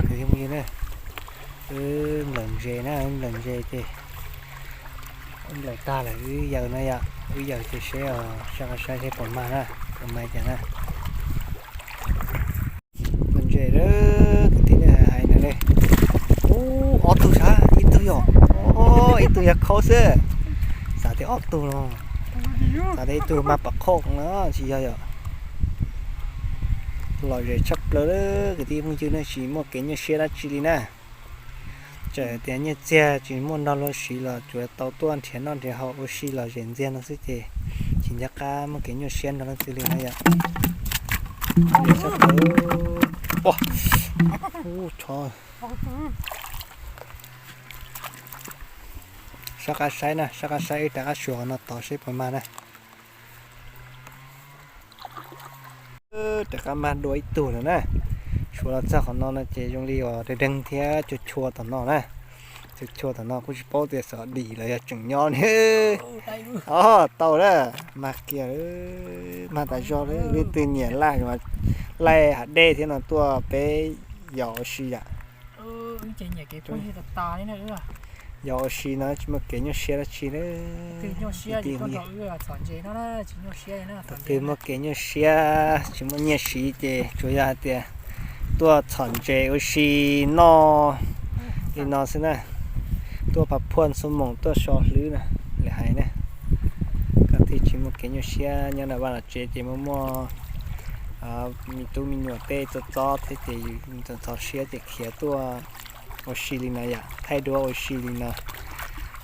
Kwv tij phooj ywg na, wb nplawm ntses na, wb nplawm ntses ces wb nplawm tag lawm wb yaws no yom, wb yaws ces seb os, soj qab saib seb puas mag na, puas mag cas na. Nplawm ntses lawm kwv tij ne, hais no ne. Ub, ob tug sav, ib tug yog, ib tug yog khaub xwb. Xav tias ob tug no, xav tias ib tug mag pam khoj no tsis yog yom. Lom zem tshaj plaws lawm kwv tij phooj ywg ne, tsis muaj kev nyuaj siab dab tsi li na. Txawm tias nyiaj txiag tsis muaj nrog luag siv los tsuas tau tuaj nrhiav noj nrhiav haus ua si lom zem ntxiag no xwb ces tsis nco qab muaj kev nyuaj siab nrog leej twg li na yom. Ub, soj qab saib na, soj qab saib wb rov qab suav qhov no tod seb puas mag na. Rov qab mag dua ib tug lawm na. Suav los txog qhov no no ces zoo li uas deeg deeg thiab chua chua tom no na. Chua chua tom no kuj tsis paub tias xyov dim los yog tseem nyob ne. Os, tau na, mag kiag, mag tas zog li. Leej twg nyiam laj, laj hav dej thiab no tuaj peb yos ua si yom. Yos ua si no tsis muaj kev nyuaj siab dab tsi li. Tus twg muaj kev nyuaj siab tsis muaj nyiaj siv ces tsuas yog hais tias tuaj txhom ntses ua si noj li no xwb na. Tuaj pab phuaj xuab moos tuaj so hlwb na, lawv hais na. Koj thiaj tsis muaj kev nyuaj siab. Nyob nram vaj nram tsev ces muaj muaj me tub me nyuam tej txob txob thiab ces yus ntxhov siab ces khiav tuaj ua si li no yom, thaij duab ua si li no.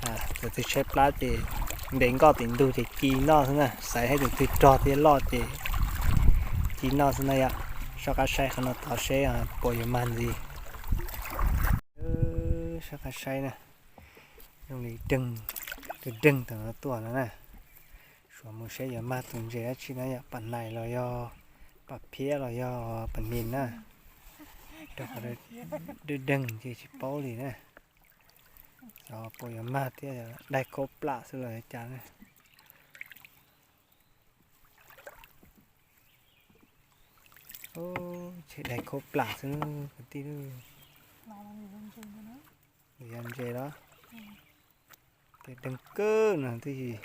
Thaum twg tshaib plab ces ntes nkoj tim ntug ces ci noj xwb na, xaiv thiab tus twg rog thiab loj ces ci noj xwb na yom. Soj qab saib qhov no tod seb puas yuav mag ntxiv. Soj qab saib na, zoo li deeg, deeg tom no tuaj no na. Suav mus seb yuav mag tus ntses dab tsi na yom, pam nais los yog pam phiab los yog pam nis na. Rau qhov deeg deeg ces tsis paub li na. Xyov puas yuav mag thiab, daig khaub plam xwb los cas na. Tshe daig khaub plam xwb kwv tij. Yog ntses los ces deeg kawg no twb yog,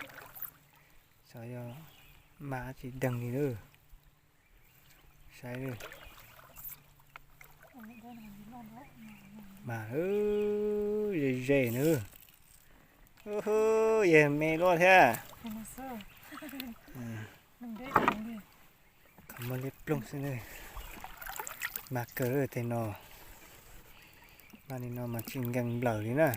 xyov yog mag tsis deeg li na. Saib, mas ze ze na. Yog me luaj thiab. Qhov muaj liab ploog xwb na. Mag kawg tej no. Mag li no mas tsis nkees nplawm li na.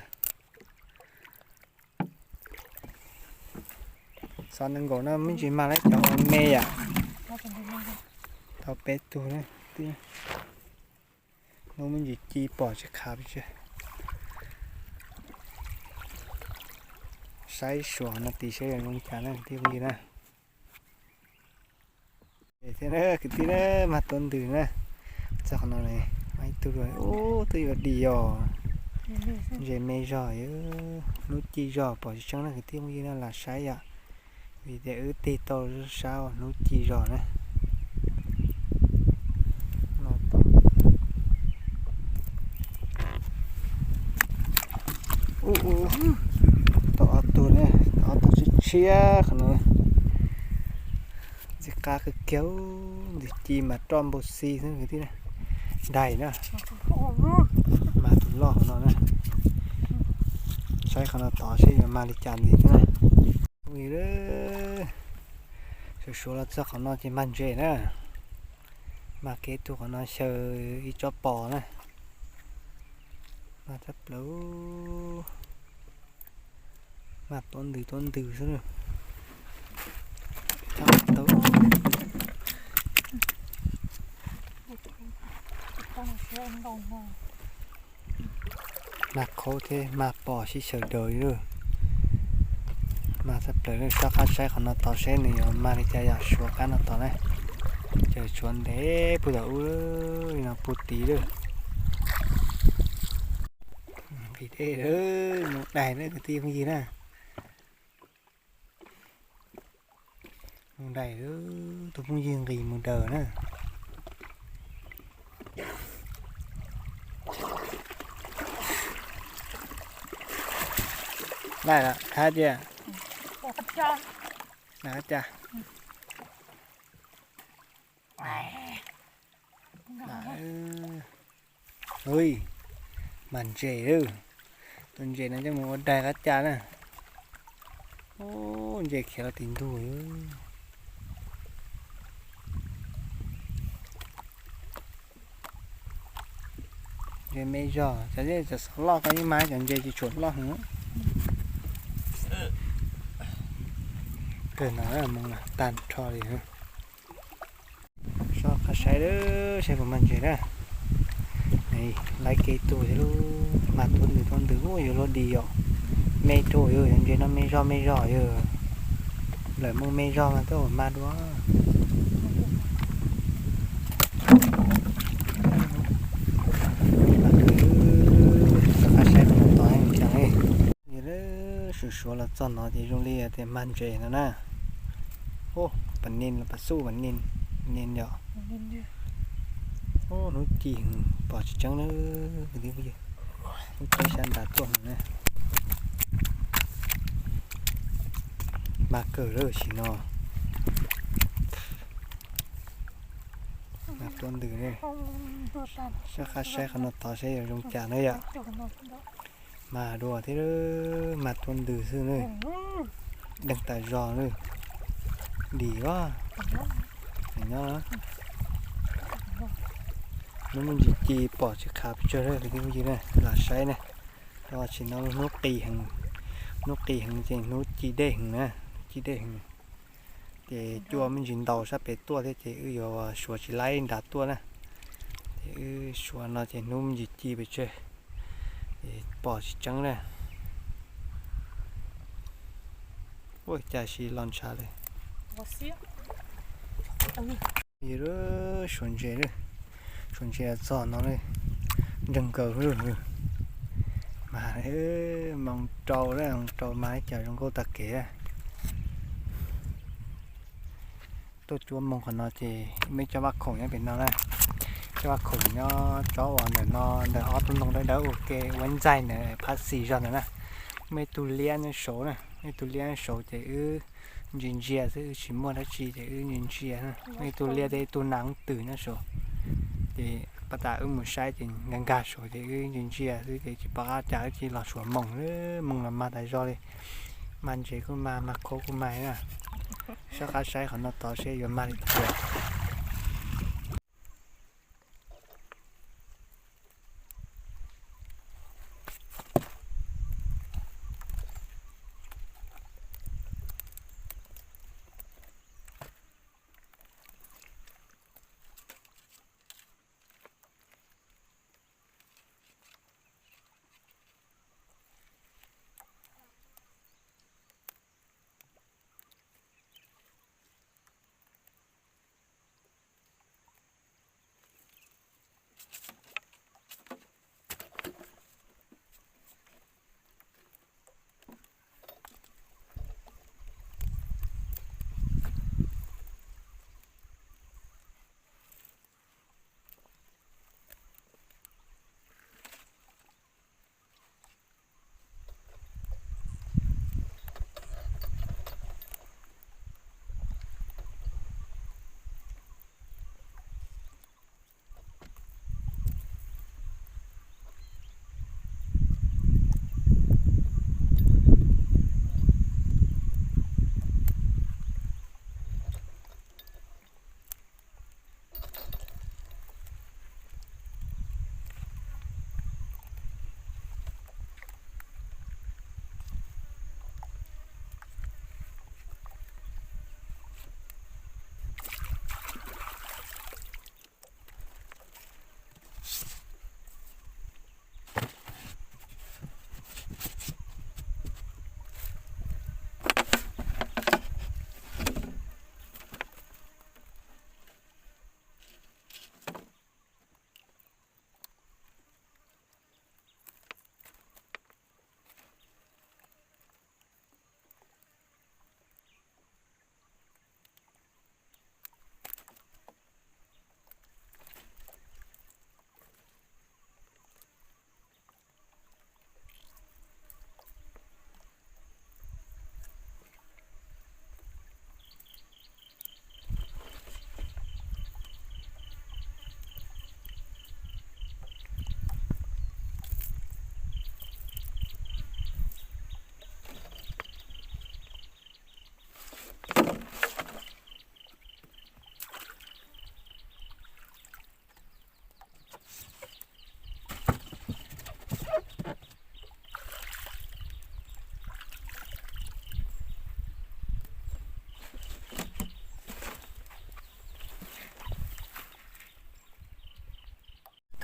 Xov nees nkaum no me ntsis mag lawm cov uas me yom. Tau peb tug na. Hnub me ntsis ci pom tsis khav pes tsawg. Saib suav no tid saib zoo cas na kwv tij phooj ywg na. Thiab kwv tij na, mag tuab ntws na. Txog qhov no ne, mag ib tug ub twb yuav dim yos. Ntses me zog, hnub ci zog pom tsis tseeb na kwv tij phooj ywg na, lam saib yom. Vim tias wb tig tau sab hnub ci zog na. Tau ob tug ne, tau ob tug tshiab tshiab qhov no. Ntxim qab kawg kiag, ntxim ci mas roj npau xi xwb kwv tij na. Daig na, mag tus loj qhov no na. Saib qhov no tod seb yuav mag li cas ntxiv thiab na. Suav suav los txog qhov no ces mag ntses na. Mag kiag ib tug qhov no xyaw ib tsob pos na. Mag tshaj plaws, mag tuab ntws tuab ntws xwb na. Tshaj plaws. Mag khaub thiab mag pos sib xyaw daws li lawm. Mag tshaj plaws li, soj qab saib qhov no tod seb nws yuav mag li cas yom, suav qab no tod na. Ces tshuav ntev puag tom ub li no puag tid lawm. Nqis deb lawm, mus daig na kwv tij phooj ywg na. Mus daig, tus phooj ywg nqis mus daws na. Laij lawm, qhab tiag. Laij qhab cas. Ui, mag ntses lawm. Tus ntses no coj mus ua daig qhab cas na. Ub, ntses khiav los tim ntug. Ntses me zog, cov xov loj koj yeej mag, cov ntses tsis tshua loj heev. Kawg no mus tag nrho li. Sob qab saib lawm, saib puas mag ntses na. Laib kev tuag thiab lub, mag tuab ntws tuab ntws, yuav luag dim yom. Me rau yog ntses no me zog me zog yog. Lawm moo me zog mas twb ua mag dua. Sob qab saib puas tau ib ntsis. Suav suav los txog no ces zoo li tias mag ntses no na. Ub, pas nin los pas xuj, pas nin, nin yom. Ub, hnub ci heev pom tsis tseeb na. Hnub ci sab nrad tuaj heev na. Mag kawg lawm sim no. Mag tuab ntws ne. Sob qab saib qhov no tod saib yuav zoo cas na yom. Mag dua thiab, mag tuab ntws xwb na. Deeg tas zog na. Dim os. Nyob, hnub me ntsis ci pom tsis qhav pes tsawg lawm kwv tij phooj ywg na, lam saib na. Tab sis no hnub qis heev, hnub qis heev ces hnub ci dej heev na, ci dej heev. Ces cua me ntsis ntaus sab pem tuaj thiab ces wb yuav suav tsis laib nrad tuaj na. Ces wb suav no ces hnub me ntsis ci pes tsawg, ces pom tsis tseeb na. Ua cas sis los ntshav li. Yog suav ntses, suav ntses txog no li, nreeg nkaus. Mas moos rau, moos rau mas ib co zoo nkauj tag kev. Tuaj cuab moos qhov no ces muaj ib co vaj khaum nyob pem no na. Cov vaj khaum nyob tsob uas ntawm no, ntawm ob tug ntoo dawb dawb ua ke ua ntxaig ntawd phab xis zog ntawd na. Muaj ib tug liab nyob saud na, muaj ib tug liab nyob saud ces wb ntsia ntsia xwb, wb tsis muaj dab tsi ces wb ntsia ntsia. Muaj ib tug liab thiab ib tug nas twm nyob saud. Ces pab tas wb mus saib ces nkag nkag saud ces wb ntsia ntsia xwb ces tsis pom qab cas wb cia li los suav moos, moos los mag tas zog li. Mag ntses kuj mag, mag khaub kuj mag na. Sob qab saib qhov no tod seb yuav mag li cas.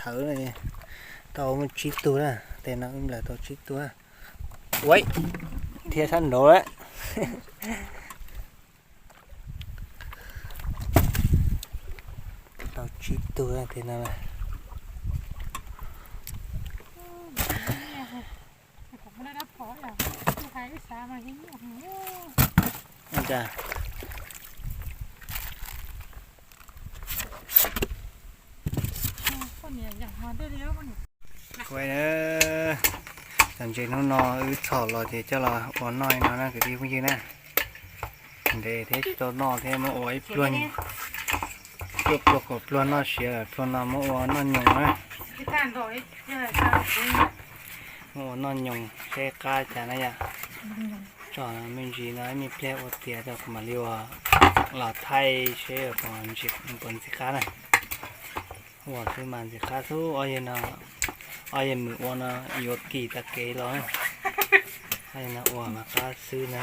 Tau muaj tsib tug na, tej no wb nplawm tau tsib tug na. Ua, thiab sab nraud lawm. Tau tsib tug tej no. Kuv, cov ntses hnub no wb txhom los ces coj los ua noj no na kwv tij phooj ywg na. Ntev thiab tsis tau noj thiab muab ua ib pluag, pluag pluag kom pluag noj siav lawm, pluag no muab ua noj nyoos na. Muab ua noj nyoos seb qab cas na yom. Tso me ntsis no ib me pliag ua tiav tso kuv mam li ua los thaij seb puas ntxim qab na. Ua xwb mas ntxim qab xwb, ob yawg no, ob yawg Mws ua no yuav kim tag kev los, ob yawg no ua mas qab xwb na.